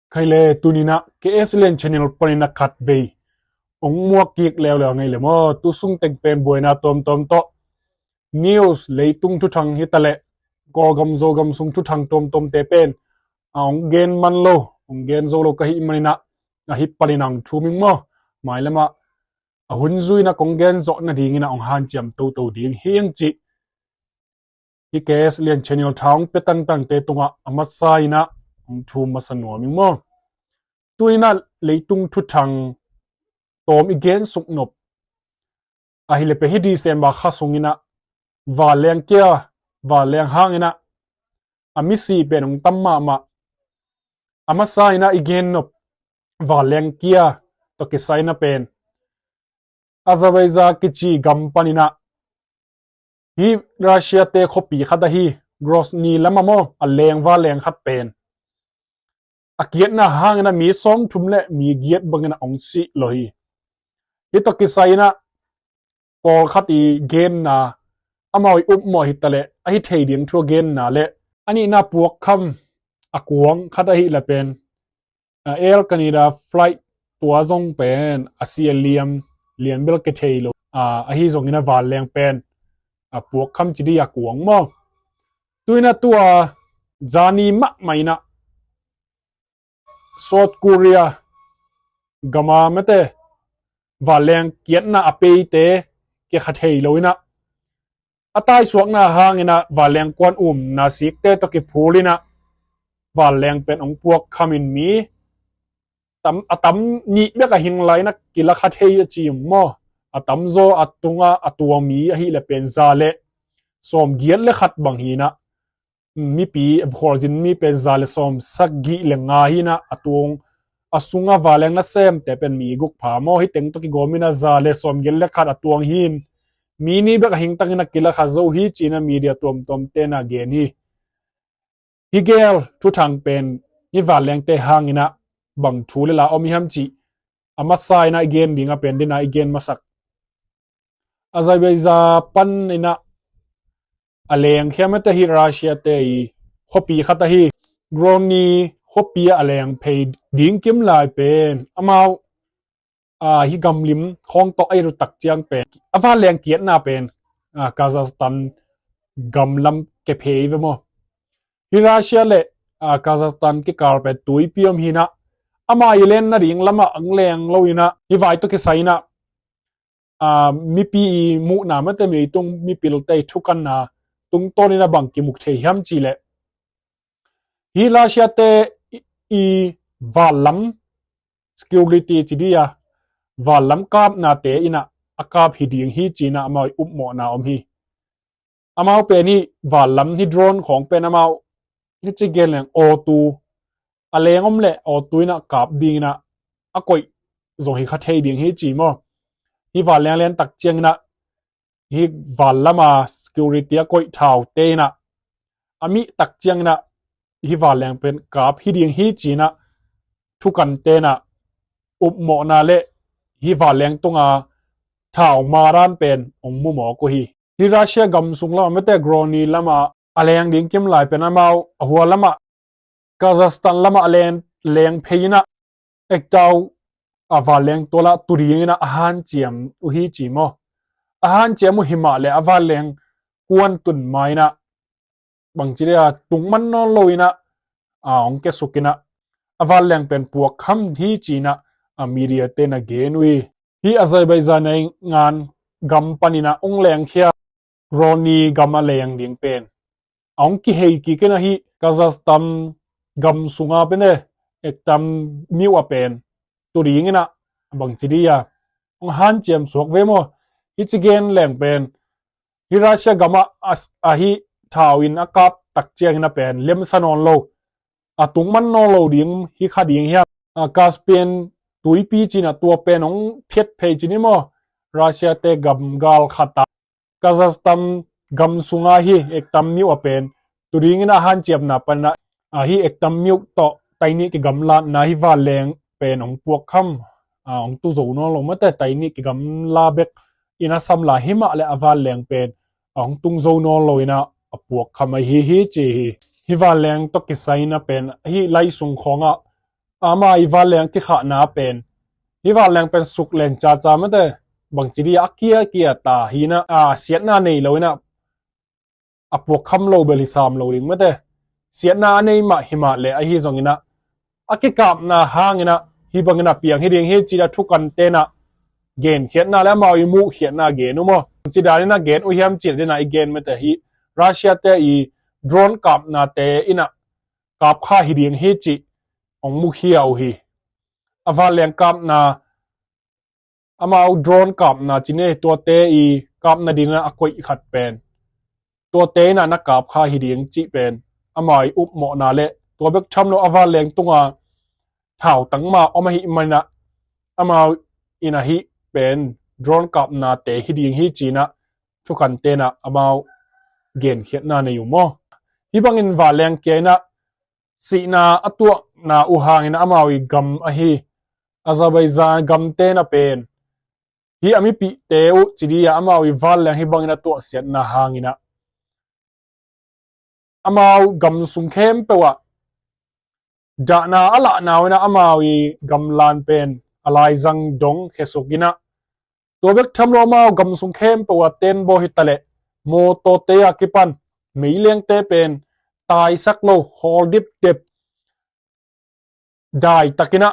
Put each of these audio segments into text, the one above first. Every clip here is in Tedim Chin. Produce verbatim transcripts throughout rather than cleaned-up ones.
Khaile, tuninah K S Lian Channel paninah khatvei ong muak kik leuleu ngei le maw? Tu sung teng pen buaina tuamtuam tawh news, leitung thuthang hitaleh Kawlgam Zogam sung thuthang tuamtuamte pen a ong gen man lo, ong gen zo lo ka hih maninah a hih paninah ong thum ing maw? Mailamah a hun zuinah kong gen zawh nadinginah ong hanciam toto ding hi ing cih hi K S Lian Channel tha ong pia tangtangte tungah a masa inah ong thum masa nuam ing maw? Tuninah leitung thuthang tawm i gen suknop ahile pen hi December kha sunginah vanleng kia, vanleng hanginah a misi pen ong tam mahmah. A masa inah i gen nop vanleng kia tawh kisai inah pen Azerbaijan kici gam paninah hi Russia te khuapi khat ahi Grozny lamah maw, a leng vanleng khat pen a kiatna hanginah mi sawmthum le mi giat banginah ong sih lo hi. Hi tawh kisai inah pawlkhat i genna, amau i upmawh hitaleh a hi thei ding thu a genna le a nihna puakkham a kuang khat ahih le pen a, Air Canada flight tua zong pen a sia liam, liam bel ke thei lo. A, ahi zongin a vanleng pen a puakkham ci dih a kuang maw? Tuinah tua zani mahmah inah South Korea gama mete vanleng kiatna a peite ke kha thei lo inah a taisuakna hanginah vanleng kuan umna sikte tawh kiphul inah vanleng pen ong puakkhamin mi tam, a tam nih bek a hing lai inah kila kha thei a ci um maw? A tamzaw a tunga a tua mi ahih le pen za le sawm giat le khat bang hinah mipi khualzin mi pen za le sawm sagih le nga hinah a tuang a sunga vanleng nasemte pen mi guk pha maw? Hi teng tawh kigawm inah za le sawm giat le khat a tuang hin mi nih bek a hingtang inah kila kha zo hi cinah media tuamtuam tenah gen hi. Hi gel thuthang pen hi vanlengte hanginah bang thu le la om i hiam cih a masa inah i gen dingah pen dinah i gen masak. Azerbaijan pan inah a leng khia mete hi Russia te i khuapi khat ahi Grozny khuapi a leng phei ding kim lai pen amau a, hi gamlim khawng tawh a i rutak ciang pen a vanleng kiatna pen a, Kazakhstan gamlam ke phei ve maw? Hi Russia le a, Kazakhstan kikal pen tuipi om hinah ama i len nading lamah ang leng lo inah hi vai tawh kisai inah a, mipi i muhna mete mi tung mipilte i thukanna tungtawn inah bang kimuk thei hiam cih leh hi Russia te i, i vanlam security ci dih a vanlam kapnate inah a kap hi ding hi cinah amau i upmawhna om hi. Amau pen hi vanlam hi drone khawng pen amau hi ci gen leng awtu a leng om le awtu inah kap dinginah a koih zong hi kha thei ding hi ci maw? Hi vanleng len tak cianginah hi vanlama security a koih thaute inah a mih tak cianginah hi vanleng pen kap hi ding hi cinah thukan tenah upmawhna le hi vanleng tunga thau maran pen ong mumawk uh hi. Hi Russia gam sung lama mete Grozny lama a leng ding kim lai pen amau a hua lamah Kazakhstan lamah a leng, leng phei inah ektau a vanleng tualah tu dinginah a hanciam uh hi ci maw? A hanciam uh himah le a vanleng kuan tun ma inah bangci dia tung man nawn lo inah a ong kesuk inah a vanleng pen puakkham hi cinah a media tenah gen uh hi. Hi Azerbaijan a ngan gam paninah ong lengkhia Grozny gam a leng ding pen a ong kihei kik inah hi Kazakhstan gam sunga pene ektam miuh a pen tu dinginah bangci dia ong hanciam suak ve maw? Hi ci gen leng pen hi Russia gamah a, a hi thau in a kap tak ciangin a pen lemsa nawn lo a tung man nawn lo ding hi kha ding hiam? A Caspian tuipi cinah tua pen ong phiat phei cin hi maw? Russia te gamgal khat a Kazakhstan gam sunga hi ektam miuh a pen tu dingin a hanciamna panah a hi ektam miuh tawh tainih kigamlatna hi vanleng pen ong puakkham a ong tu zo nawn lo mate tainih kigamla bek in a samla himah le a vanleng pen a ong tung zo nawn lo inah a puakkham ahi hi ci hi. Hi vanleng tawh kisai inah pen hi lai sung khawngah Ama i vanleng kikhahna pen, hi vanleng pen suk leng caca mate, bangci dia a kia kia ta hi na, a siatna nei lo ina, a puak kham lo bel hi sam lo ding mate. Siatna a nei mah hi mah le ahi zong ina, a kikapna hang ina, hi bang ina piang hi ding hi ci da thukan tena genkhiatna le amau i muhkhiatna gen uh maw. Ci dan ina gen uh hiam ci dina i gen mate hi, Russia te i drone kapna te ina kap kha hi ding hi ci ong mukhia uh hi. A vanleng kapna, amau drone kapna ci ne, tuate i kapna dingin a koih khat pen, tuate ina na kap kha hi ding cih pen amau i upmawhna le tua bek tham lo a vanleng tunga thautang ma om ahi manina, amau ina hi pen drone kapna te hi ding hi cina thukan tena amau genkhiatna nei uh maw. Hi bangin vanleng kia ina sihna a tuahna uh hangin amau i gam ahi Azerbaijan gam tena pen, hi a mipihte uh ci dia amau i vanleng hi bangin a tuahsiatna hangina, amau gam sung khempeuh ah dahna a lahna uh ina amau i gamlan pen a laizang dong khesuk ina, tua bek tham lo amau gam sung khempeuh ah tenbaw hi taleh mawtawte a kipan meilengte pen taisak lo khawl dipdep dai takina,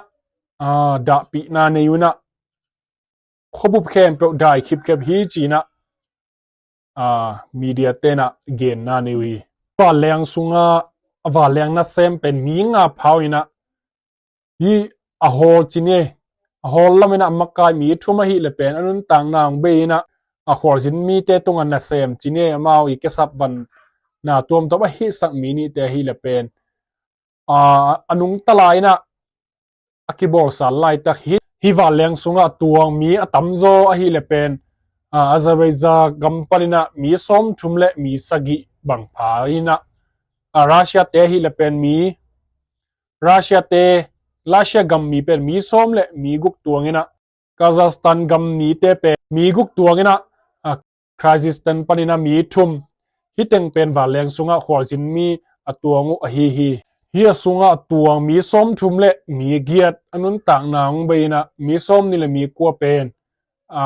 a, dahpihna nei uh ina, khuabup khempeuh dai khipkhep hi cina, a, media tena genna nei uh hi. Vanleng sunga, a vanleng nasem pen mi nga phau ina, hi a hawl ci ne, a hawl lam ina a makai mi thum ahi le pen a nuntakna ong bei ina, a khualzin mite tunga nasem ci ne, amau i kesap van na tuamtuam a hisak mi nihte ahi le pen, a, a nungta lai ina a kibawlsal laitak hi. Hi vanleng sunga tuang mi a tamzaw ahi le pen, a, Azerbaijan gam pan ina mi sawmthum le mi sagih bang pha ina, a, Russia te ahi le pen mi, Russia te, Russia gam mi pen mi sawm le mi guk tuang ina, Kazakhstan gam mite pen mi guk tuang ina, a, Kyrgyzstan pan ina mi thum, hi teng pen vanleng sunga khualzin mi a tuang uh ahi hi. Hi a sunga a tuang mi sawmthum le mi giat a nuntakna ong bei ina mi sawmnih le mi kua pen, a,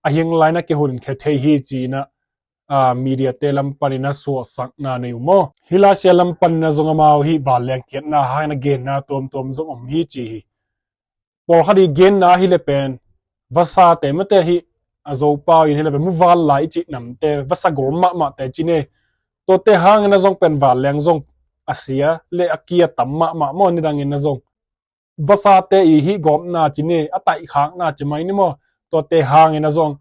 a hing lai ina kihun khe thei hi cina, a, media te lam pan ina suahsakna nei uh maw. Hi Russia lam pan ina zong amau hi vanleng khiatna hang ina genna tuamtuam zong om hi ci hi. Pawlkhat i genna ahi le pen vasate mate hi, a Zopau in hi le pen muvanlai i cih namte vasa gol mahmahte ci ne, tuate hangin a zong pen vanleng zong a sia le a kia tam mahmah maw, nidangin a zong vasate i hih gawpna ci ne, a taihkhakna ci mai ni maw, tuate hangin a zong,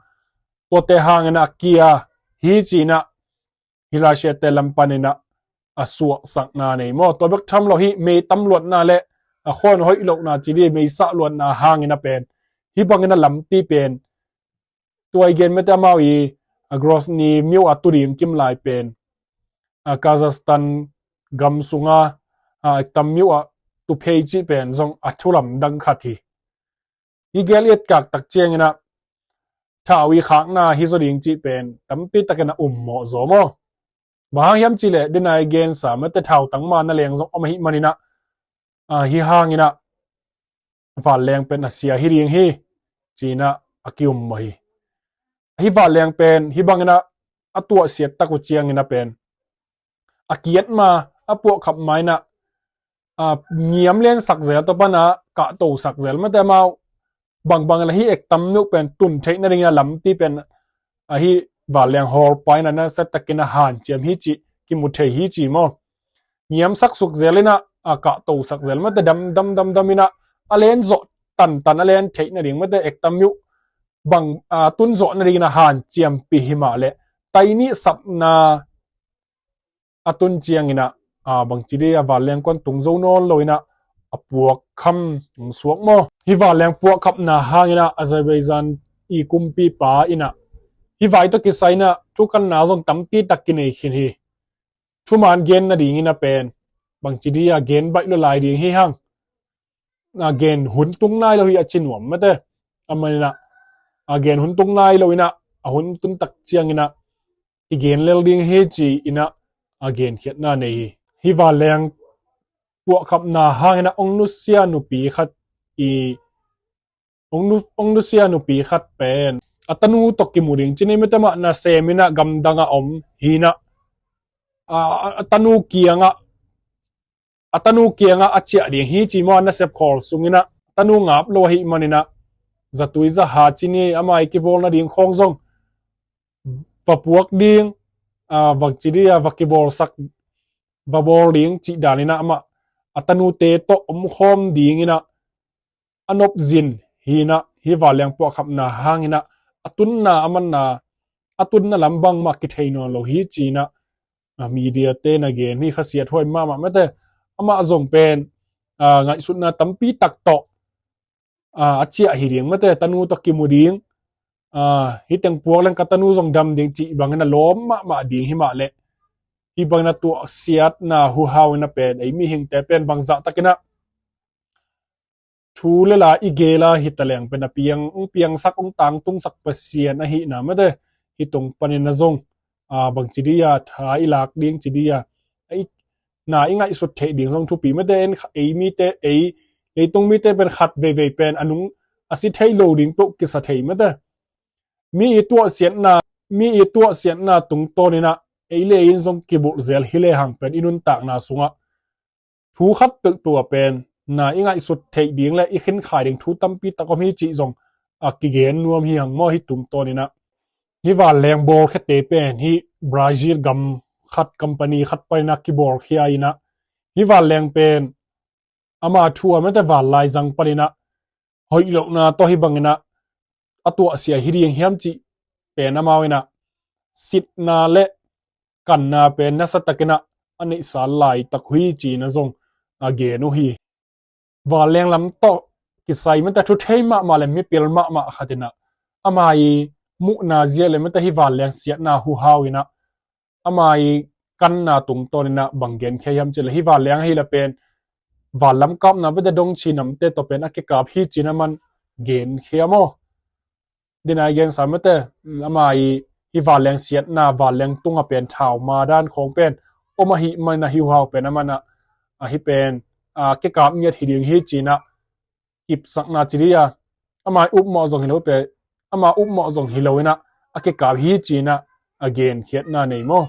tuate hangin a kia hi cina, hi Russia te lam pan ina a suahsakna nei maw. Tua bek tham lo hi mei tam luatna le a khuan hoih lohna ci di mei sah luatna hangin a pen, hi bangin a lampi pen, tua i gen mete amau i, a, Grozny miu a tu ding kim lai pen, a, Kazakhstan gam sunga, a, tam miu a tu phei cih pen zong a thu lamdang khat hi. Hi gel i etkak tak ciangin a thau i khakna hi zaw ding cih pen tampi takin a um mawh zaw maw. Bang hang hiam cih leh dena i gensa mete thau tangma na leng zong om ahih manin a, a, hi hangin a vanleng pen a sia hi ding hi, ci-in a a ki-um mawh hi. Hi vanleng pen hi bangin a a tuahsiat tak uh ciangin a pen a kiat ma, a puahkhap ma in a, a, ngiam lensak zel, tua pan a kahtosak zel mete amau bangbang in a hi ektam miu pen tun theih nadingin a lampi pen a hi vanleng hawlpa in a nasia takin a hanciam hi cih kimu thei hi ci maw. Ngiamsak suk zel in a, a, kahtosak zel mete dam dam dam dam in a, a len zawh tantan a len theih nading mete ektam miu bang, a, tun zawh nadingin a hanciampih hi mah leh tai nih sapna a tun ciangin a, a, bangci di a vanleng kuan tung zo nawn lo in a, a puakkham hong suak maw. Hi vanleng puakkhapna hangin a Azerbaijan i kumpipa in a hi vai tawh kisai in a thukanna zong tampi tak kinei khin hi. Thuman gen nadingin a pen bangci di a gen baih lua lai ding hi hang. A gen hun tung nai lo hi a ci nuam mete. Aman in a, a gen hun tung nai lo in a, a hun tun tak ciangin a kigen lel ding hi ci-in a, a genkhiatna nei hi. Hi vanleng puahkhapna hangin ah ong nusia nupi khat i ong, nu, ong nusia nupi khat pen a tanu tawh kimu ding ci ni mate, amah nasem in ah gamdang ah om hi in ah, a, a tanu kiangah a tanu kiangah a ciah ding hi ci maw, a nasep khawl sungin ah a tanu ngap lo ahih manin ah zatui zaha ci ni, amah i kibawl nading khawng zong va puak ding, a, va ci ding a, va kibawlsak, va bawl ding cih danin ah amah a tanute tawh omkhawm dingin ah a nopzin hi in ah, hih vanleng puahkhapna hangin ah a tunna a manna, a tunna lam bangmah kithei nawn lo hi ci in ah, a, media te na gen hi. Khasiat huai mahmah mate. Amah zong pen, a, ngaihsutna tampi tak tawh, a, a ciah hi ding mate, tanu tawh kimu ding, a, hih teng puak leng ka tanu zong dam ding cih bangin a lawm mahmah ding hi mah leh, hih bangin a tuahsiatna huhau in a pen ei mihingte pen bangzah takin ah thu le la i gel a, hi taleng pen a piang, ong piangsak, ong tangtungsak Pasian ahihna mate, hih tung panin a zong, a, bang ci ding a, tha i lak ding ci ding a, a, i, na i ngaihsut theih ding zong thupi mate. En, ei mite, ei leitung mite pen khat veivei pen a nung a si thei lo ding peuh kisa thei mate. Mi i tuahsiatna, mi i tuahsiatna tungtawnin ah ei le ei in zong kibulh zel hi lehang pen i nuntakna sungah thu khat peuhpeuh a pen na i ngaihsut theih ding le i khinkhai ding thu tampi tak om hi cih zong a kigen nuam hi hang maw, hih tungtawnin ah. Hih vanleng bawlkhiate pen hih Brazil gam khat, company khat panin ah kibawlkhia in ah, hih vanleng pen ama thu a mate, vanlaizang panin ah hoih lohna tawh hih bangin ah a tuahsia hi ding hiam cih pen amau in ah sitna le kanna pen nasa takin ah a neihsa laitak uh hi ci in a zong a gen uh hi. Vanleng lam tawh kisai mate, thu thei mahmah le mipil mahmah khat in ah ama i muhna ziak le mate, hih vanleng siatna huhau in ah ama i kanna tungtawnin ah bang genkhia hiam cih leh, hih vanleng ahih leh pen vanlam kapna mate, dongci namte tawh pen a kikap hi ci in ah aman genkhia maw. Dina i gensa mate, ama i hih vanleng siatna, vanleng tungah pen thauma dan khawng pen om ahih manin ah hih huhau pen aman ah, ahi pen, a, kikap ngiat hi ding hi ci in ah kipsakna ci ding a, ama i upmawh zong hi lo pen, ama upmawh zong hi lo in ah a kikap hi ci in ah a genkhiatna nei maw.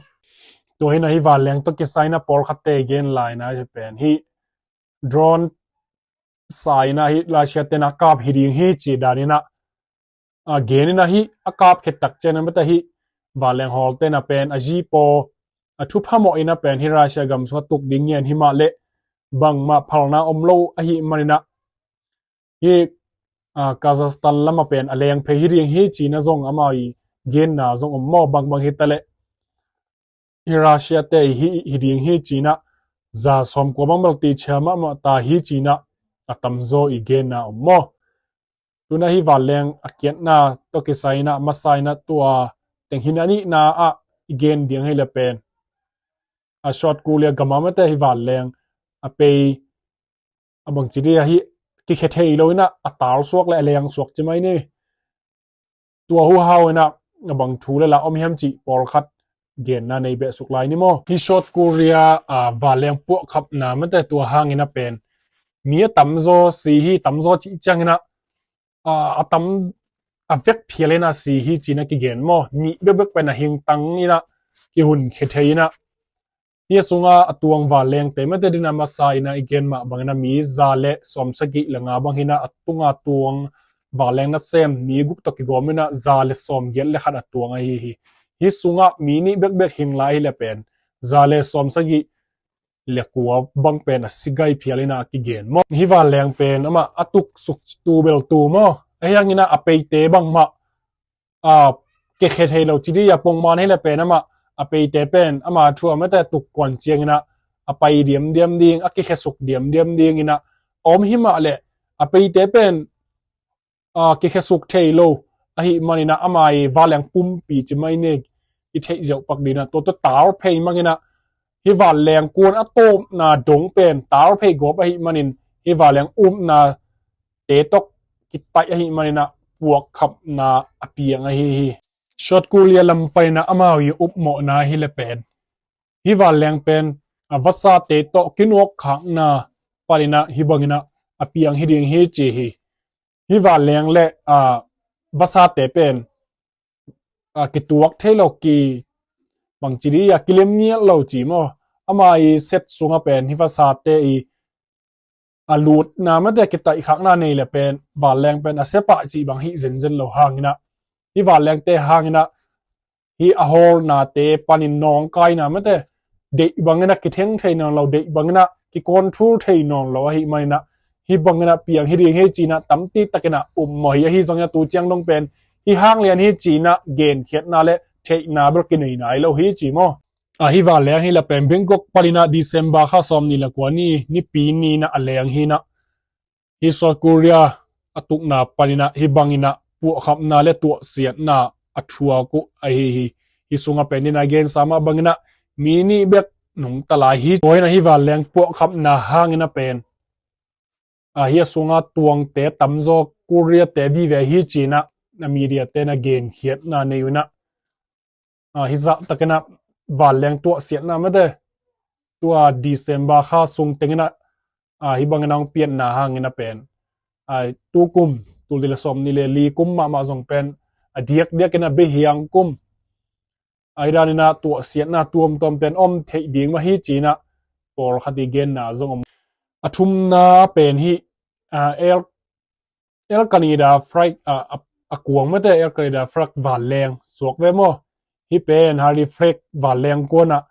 Tua hi in ah hih vanleng tawh kisai in ah pawlkhatte gen lai in ah hih pen hih drone sa in ah hih Russia te in ah kap hi ding hi ci danin ah a gen in ah hih a kap khit tak ciangin ah mate, hih vanleng hawlte in ah pen a zipaw, a thupha mawh in ah pen hih Russia gam sungah tuk ding ngian hi mah leh bangmah phalna om lo ahih manin ah hih, a, Kazakhstan lamah pen a leng phei hi ding hi ci in ah zong ama i genna zong om maw. Bangbang hi ta leh hih Russia te hi, hi ding hi ci in ah za sawmkua bang bel tihcia mahmah ta hi ci in ah a tamzaw i genna om maw. Tu in ah hih vanleng a kiatna tawh kisai in ah masa in ah tua teng hi in ah a nihna ah i gen ding ahih leh pen a South Korea gam ah mate, hih vanleng a pei, a bang ci ding a, hih kikhia thei lo in ah a tal suak le a leng suak ci mai ni. Tua huhau in ah a bang thu le la om hiam cih pawlkhat genna nei beh suk lai ni maw. Hih South Korea, a, vanleng puahkhapna mate, tua hangin ah pen mi a tamzaw si hi. Tamzaw cih ciangin ah, a, a tam, a vek phial in ah si hi ci in ah kigen maw. Nih bekbek pen a hingtang in ah kihunkhia thei in ah, hih sungah a tuang vanlengte mate, dina masa in ah i gen mah bangin ah mi za le sawmsagih le nga bang hi in ah, a tunga tuang vanleng nasem mi guk tawh kigawm in ah za le sawmgiat le khat a tuang ahi hi. Hih sungah mi nih bekbek hing lai ahih leh pen za le sawmsagih le kua bang pen a si gai phial in ah a kigen maw. Hih vanleng pen amah a tuk suk tu bel tu maw. Ahi hangin ah a peite bangmah, a, kikhia thei lo ci ding a, pongman hi leh pen amah a peite pen ama thu a mate, tuk kuan ciangin ah a pai diamdiam ding, a kikhia suk diamdiam ding in ah a om hi mah leh, a peite pen, a, kikhia suk thei lo ahih manin ah ama i vanleng pumpi ci mai ni, i theih ziau pak ding in ah tua tawh tal phei mang in ah hih vanleng kuan a tawpna dong pen tal phei gawp ahih manin hih vanleng upna te tawh kitaih ahih manin ah puakkhapna a piang ahi hi. South Korea lam panin ah amau i upmawhna hi leh pen hih vanleng pen a vasate tawh kinuak khakna paninah hih banginah a piang hi ding hi ci hi. Hih vanleng le a vasate pen a kituak thei lo, ki bangci di a kilem ngiat lo ci maw? Ama i set sungah pen hih vasate i a lutna mate kitaihkhakna nei le pen vanleng pen a sepah cih bang hih zenzen lo hanginah hih vanlengte hanginah hih a hawlnate panin nawngkaina mate deih banginah kitheng thei nawn lo, deih banginah kicontrol thei nawn lo ahi maninah hih banginah piang hi ding hi cinah tampi takinah um maw hi. Ahi zongin a tu ciang dong pen hih hang lian hi cinah genkhiatna le theihna bel kinei nai lo hi ci maw? A hih vanleng hi la pen Bangkok paninah December kha sawm ni le kua ni nipi ninah a leng hinah hih South Korea a tukna paninah hih banginah puahkhamna le tuahsiatna a thuak uh ahi hi. Hih sungah pen dinah gensa mah banginah mi nih bek nungta lai hi. Tua hinah hih vanleng puahkhamna hanginah pen a hih a sungah tuangte tamzaw Koreate vive hi cinah a mediate na genkhiatna nei unah a hih zah takinah vanleng tuahsiatna mate tua December kha sung tenginah a hih bangin a hong pianna hangin a pen a tukum tul nih le sawm nih le li kum mahmah zong pen a diakdiakin a biahiang kum a hi daninah tuahsiatna tuamtuam pen om theih ding mah hi cinah pawlkhat i genna zong om. A thumna pen hih a, Air Air Canada flight a, a, a kuang mate Air Canada flight vanleng suak ve maw? Hih pen Harry Flag vanleng kuanah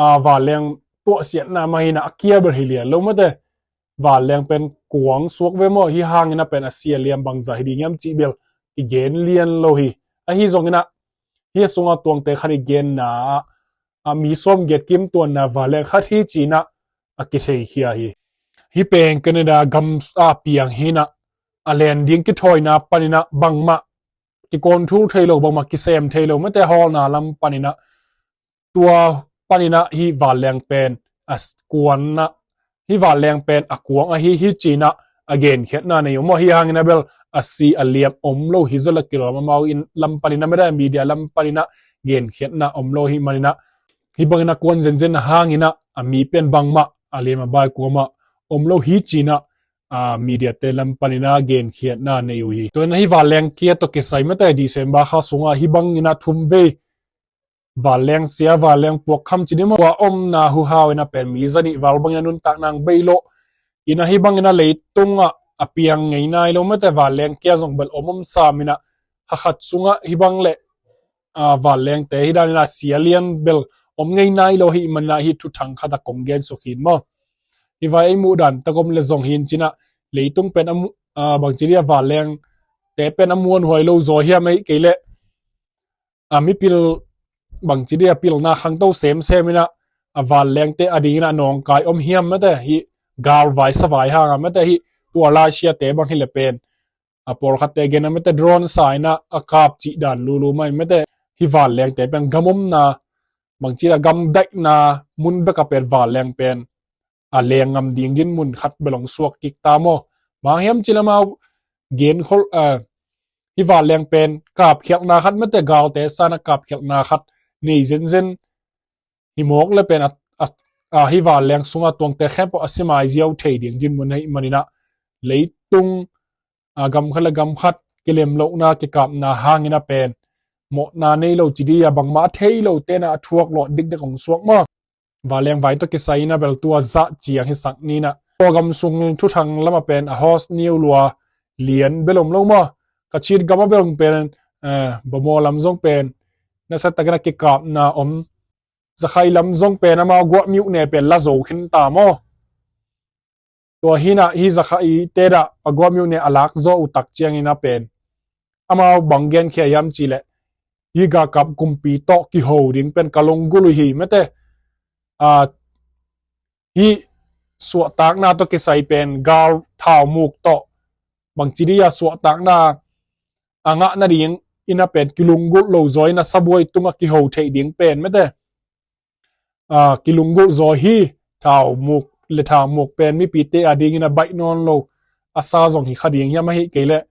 a vanleng tuahsiatna mah hinah a kia bel hi lian lo mate. Vanleng pen kuang suak ve maw? Hih hangin a pen a sia liam bangzah hi ding hiam cih bel kigen lian lo hi. Ahi zonginah hih a sungah tuangte khat i genna ah a mi sawm giat kim tuanna vanleng khat hi cinah a kitheikhia hi. Hih pen Canada gam a piang hinah a len ding kithawina paninah bangmah kicontrol thei lo, bangmah kisem thei lo mate hawlna lam paninah tua paninah hih vanleng pen a kuanah hih vanleng pen a kuang ahi hi cinah a genkhiatna nei uh maw? Hih hangin a bel a si a liam om lo hi zaw la kilawm amau in lam paninah mate media lam paninah genkhiatna om lo hi maninah hih bangin a kuan zenzen a hanginah a mi pen bangmah a liam a bai kuamah om lo hi cinah a mediate lam paninah genkhiatna nei uh hi. Tuanah hih vanleng kia tawh kisai mate December kha sungah hih banginah thum vei vanleng sia vanleng puakkham ci ni maw? Tua omna huhau inah pen mi zanih val bangin a nuntak nang bei lawh inah hih bangin a leitungah a piang ngei nai lo mate vanleng kia zong bel om om sam inah kha khat sungah hih bang le a, vanlengte hi daninah sia lian bel om ngei nai lo hi maninah hih thuthang khat a kong gen suk hin maw? Hih vai ei muh dan tak om le zong hin cinah leitung pen a mu- a, bangci dia vanlengte pen a muanhuai lo zaw hiam ahi kei leh a mipil bangci dia pilna khangto semsem inah a vanlengte a dinginah nawngkai om hiam mate hih galvai savai hangah mate hih tua laisiate bang hi le pen a pawlkhatte gen a mate drone sa inah a kap cih dan lulu mah in mate hih vanlengte pen gam omna bangci dia gam daihna mun bekah pen vanleng pen a leng ngam ding dinmun khat bel hong suak kik ta maw? Bang hiam cih leh amau gen khol a hih vanleng pen kapkhialhna khat mate galte sanah kapkhialhna khat nei zenzen hi mawk le pen a, a, a hih vanleng sungah tuangte khempeuh a si mai ziau thei ding dinmun ahi maninah leitung a, gam khat le gam khat kilem lohna kikapna hangin a pen mawhna nei lo ci di a bangmah a thei lo tenah a thuak lawh dikdek hong suak maw? Vanleng vai tawh kisai inah bel tua zah ciang hisak ninah tua gam sung thuthang lamah pen a host niu lua lian bel om lo maw? Kachin gamah bel pen eh, Bamaw lam zong pen nasa takin a kikapna om. Zakhai lam zong pen amau guah miuh ne pen la zo khin ta maw? Tua hinah hih Zakhai te dah a guah miuh ne a lak zaw uh tak ciangin a pen amau bang genkhia hiam cih leh hih galkap kumpi tawh kiho ding pen ka lunggulh uh hi mate. A, hih suahtakna tawh kisai pen gal thaumuk tawh bangci dia suahtakna a ngah nading inah pen kilunggulh lo zaw inah sabuai tungah kiho theih ding pen mate a, kilunggulh zaw hi. Thaumuk le thaumuk pen mipite a dingin a baih nawn lo a sa zong hi kha ding hiam ahi kei leh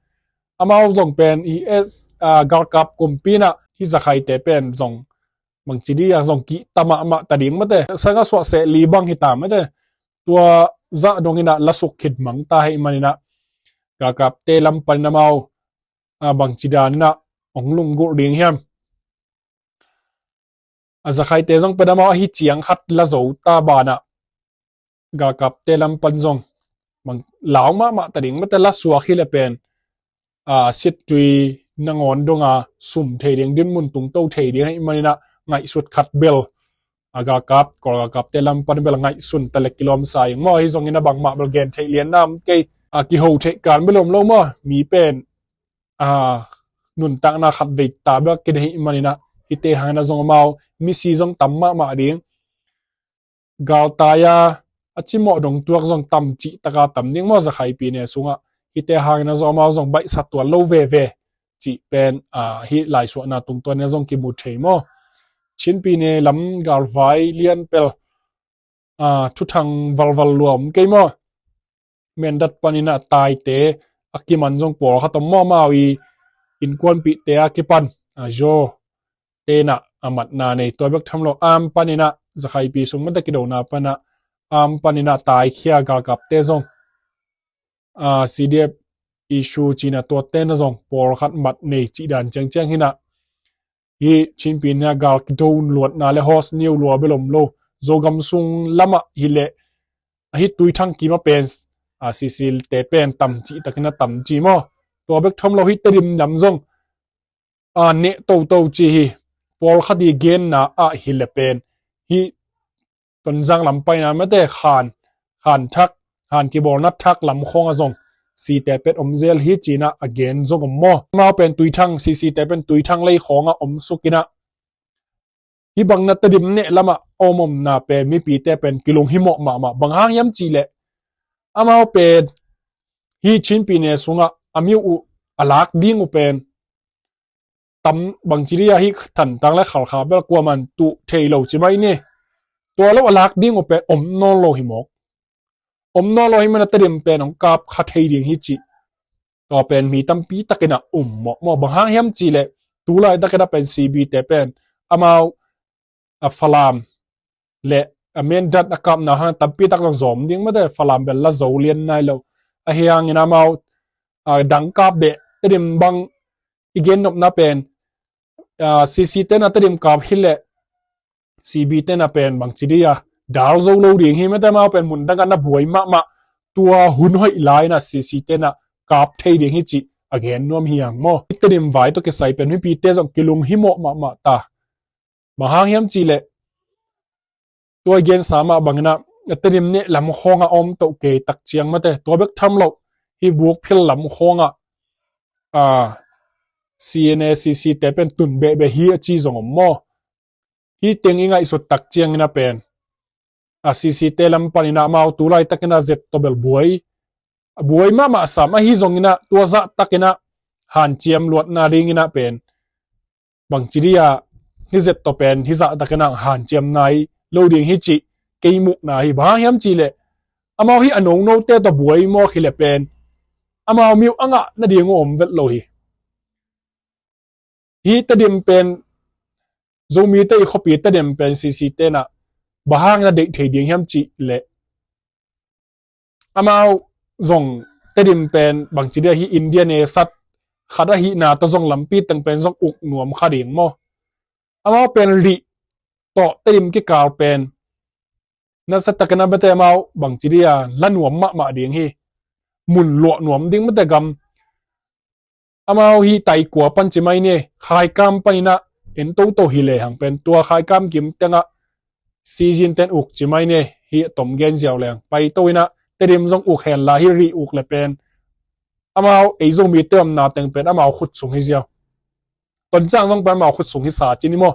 amau zong pen hih es a, galkap kumpi inah hih Zakhaite pen zong bangci dih a zong kihta mahmah ta ding mate, sanga suah seh li bang hi ta mate. Tua zah dong inah lasuk khit mang ta hei maninah galkapte lam panin amau a bangci daninah ong lunggulh ding hiam? A zakhaite zong pen amau ahi ciang khat la zo ta banah galkapte lam pan zong mang lau mahmah ta ding mate, la suak hi le pen a sittui nangawn donga sum thei ding, dinmun tungto thei ding hei maninah ngaihsut khat bel a galkap, Kawl galkapte lam pan bel ngaihsun ta le kilawm sa ing maw. Hi zongin a bangmah bel gen theih lian nam kei, a kiho theih kan bel om lo maw. Mi pen a nuntakna khat vei ta bek kidei hih maninah hite hangin a zong amau misi zong tam mahmah ding. Galtai a a cimawh dong tuak zong tam cih taka tam ding maw, zakhaipi ne sungah. Hite hangin a zong amau zong baihsa tuan lo veve cih pen a hih laisuahna tungtuan in a zong kimu thei maw. Chinpi ne lam galvai lianpel a thuthang valval lua om kei maw. Mendat paninah taite a kiman zong pawlkhat om maw, amau i innkuanpihte a kipan a zaw tenah a matna nei. Tua bek tham lo, am paninah zakhaipi sung mate kidona panah am paninah taikhia galkapte zong a C D F issue cinah tuate na zong pawlkhat mat nei cih dan ciangciang hinah. Hi Chinpi na gal kido luatna le hos niu lua bel om lo. Zogam sung lamah hileh ahi Tuithang kimah pen a C C te pen tam cih takin a tam ci maw. Tua bek tham lo hi Tedim lam zong a neh toto ci hi. Pawlkhat i genna ah hileh pen hi Tonzang lam paina mate Khan, Khan Thak, Khan kibawlna Thak lam khawngah zong site pen om zel hi cinah a gen zong om maw. Amau pen Tuithang, C C te pen Tuithang lei khawngah om sukinah hi bangna Tedim neh lamah a om omna pen mipite pen kilung himawh mahmah. Bang hang hiam cihleh amau pen hi Chinpi ne sungah a miuh uh a lak ding uh pen tam bangci dih a hi Thantlang le Khalkha bel kuaman tuh thei lo ci mai ni. Tua lo a lak ding uh pen om nawn lo hi mawk. Om nawn lo hi mana Tedim pen hong kap kha thei ding hi cih tua pen mi tampi takinah um mawh maw. Bang hang hiam cihleh tulai takinah pen C B te pen amau a Falam le a Mindat a kapna hang tampi tak zong zawm ding mate, Falam bel la zo lian nai lo. Ahi hangin amau a dang kap beh Tedim bang i gen nopna pen a C C tena Tedim kap hileh C B tena pen bangci dih a dal zo lo ding hi mate, amau pen mun dangah na buai mahmah. Tua hun hoih lai-inah C C tena kap thei ding hi cih a gen nuam hi hang maw. Tedim vai tawh kisai pen mipite zong kilung himawh mahmah ta. Bang hang hiam cihleh tua i gensa mah banginah a Tedim neh lam khawngah a om toh kei tak ciang mate, tua bek tham loh hi Bukphil lam khawngah a C N A C C te pen tun behbeh hi a ci zong om maw. Hi teng i ngaihsut tak ciangin a pen a C C te lam paninah amau tulai takinah zet tawh bel buai, a buai mahmah sam. Ahi zonginah tua zah takinah hanciam luatna dinginah pen bangci dih a hi zet tawh pen hi zah takinah hanciam nai lo ding hi cih kei muhna hi. Bang hang hiam cihleh amau hi a nonote tawh buai mawk hileh pen amau miuh a ngah nading uh om vet lo hi. Hi Tedim pen Zomite i khuapi Tedim pen C C tenah bang hangin a deih thei ding hiam cihleh amau zong Tedim pen bangci dih a hi India ne sat khat ahihna tawh zong lampi teng pen zong uk nuam kha ding maw. Amau pen rih tawh Tedim kikal pen nasa takin a mate amau bangci dih a la nuam mahmah ding hi. Mun luah nuam ding mate gam. Amau hi taikua pan ci mai ni, khaikam paninah en toto hi lehang pen tua khaikam kim tengah season ten uk ci mai ni. Hi tom gen ziau lehang paito inah Tedim zong uk henla hi rih uk le pen amau ei Zomite omna teng pen amau khut sung hi ziau. Toncang zong pen amau khut sung hi sa ci ni maw.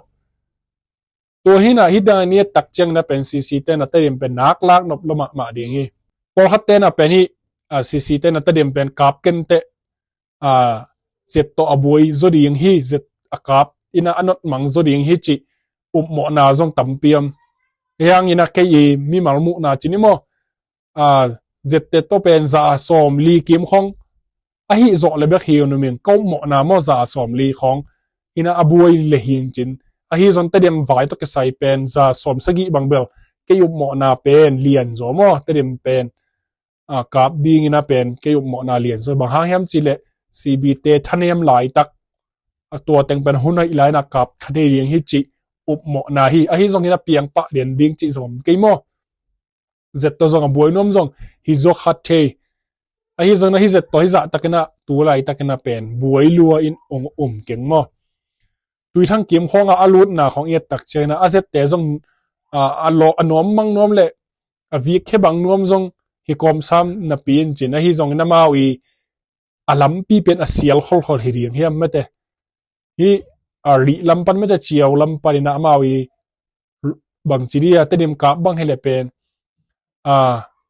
Tua hinah hi dang a ni a tak ciangin a pen C C tenah Tedim pen nak lak nop lo mahmah ding hi. Pawlkhat tenah pen hi a C C tenah Tedim pen kap kenteh a zet tawh a buai zaw ding hi, zet a kap inah a notmang zaw ding hi cih upmawhna zong tampi om. Hi hangin a kei i mimal muhna ci ni maw. A zette tawh pen za a sawm li kim khong ahi zawh le bek hi uh numing ka upmawhna maw, za a sawm li khong inah a buai le hi in cin Ahi zong Tedim vai tawh kisai pen za sawm sagih bang bel kei upmawhna pen lian zaw maw, Tedim pen a, kap dingin a pen kei upmawhna lian zaw. Bang hang hiam cih leh C B te thanem laitak a tua teng pen hun hoih lai-in a kap kha thei ding hi cih upmawhna hi. Ahi zongin a piang pah lian ding cih zong om kei maw. Zet tawh zong a buai nuam zong hi zaw kha thei. Ahi zongin a hi zet tawh hi zahtakin a tu laitakin a pen buai lua in ong um keng maw. Tuithang kim khawngah a lutna khawng i et tak ciangin a zette zong a, a lawh a nuam mang nuam leh a vik khe bang nuam zong hi kawmsam napi in cin, ahi zongin amau i a lampi pen a sial kholkhol hi ding hiam mete. Hi a rih lam pan mete, ciau lam panin a amau i bangci dia Tedim kap bang hi leh pen a,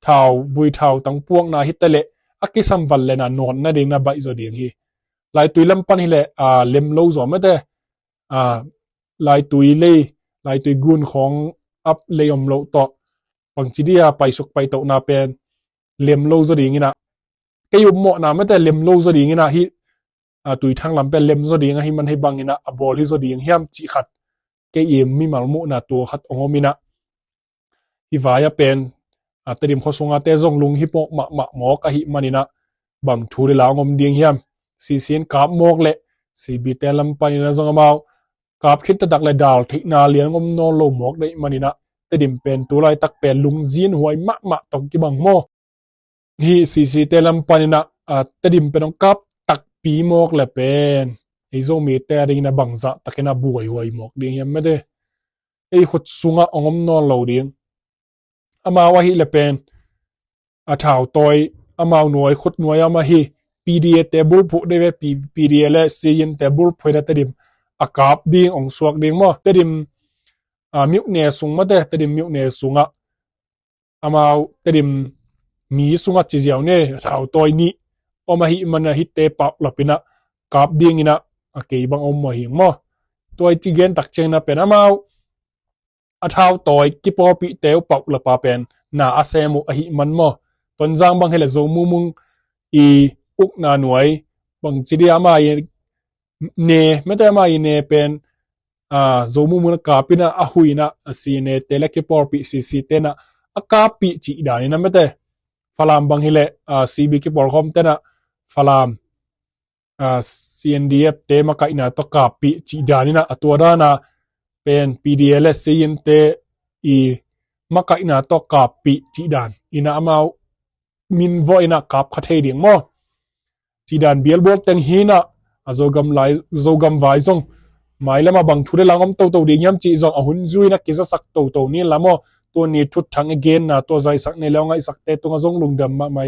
thau, vui thau tang puakna hi ta leh a kisam val lena nawn nading na baih zaw ding hi. Laitui lam pan hi leh a, lem lo zaw mete. A, laitui lei, laitui gun khawng ap lei om loh tawh bangci dia paisuk paitohna pen lem lo zaw dingin a, kei upmawhna mete lem lo zaw dingin a hi a, tuithang lam pen lem zaw ding ahi man hi bangin a, a bawl hi zaw ding hiam cih khat kei i mimal muhna tua khat ong om in a, hi vai a pen a, Tedim khua sunga te zong lunghimawh mahmah mawk ahi manin a, bang thu le la ong om ding hiam. C C in kap mawk leh C B te lam panin a zong amau kap khit taktak leh dal theihna lian ong om nawn lo mawk deih manin a, Tedim pen tu laitak pen lungzin huai mahmah tawh kibang maw. Hi C C te lam panin a, a, Tedim pen ong kap takpi mawk leh pen ei Zomite a dingin a bangzah takin a buaihuai mawk ding hiam mete. Ei khut sungah ong om nawn lo ding. Amau ahi leh pen a thau tawi, amau nuai, khut nuai a om ahi P D A te bulphuh dei ve, P-, P D A leh C N te bulphuh in a Tedim a kap ding ong suak ding maw. Tedim a, myone sung mete, Tedim myone sungah amau Tedim mi sungah ci ziau ne, a thau tawi nih om ahi man a, hite paulap in a kap dingin a, a kei bang om ahi maw. Tua i ci gen tak ciangin a pen amau a thau tawi kipawlpihte uh paulap a pen na a sem uh ahi man maw. Tonzang bang hi leh Zo Mu Mung i ukna nuai bangci dia ama i ne mete, ama i ne pen a, Zo Mu Mung a kap in a, a hui in a, a C N A te leh kipawlpih C C te in a, a kappih cih danin a mete. Falam bang hi leh a, C B kipawlkhawm te in a, Falam a, C N D F te makaihna tawh kappih cih danin a, a tua dan a pen P D A leh C N te i makaihna tawh kappih cih danin a amau min vawh in a kap kha thei ding maw. Cih dan bialbual teng hi in a, a Zogam lai, Zogam vai zong mailam a bang thu le la ong om toto ding hiam cih zong a hun zui in a kizasak toto ni la maw. Tua ni thutthang i genna tua zaisak nei leh ong ngaihsakte tungah zong lungdam mahmah.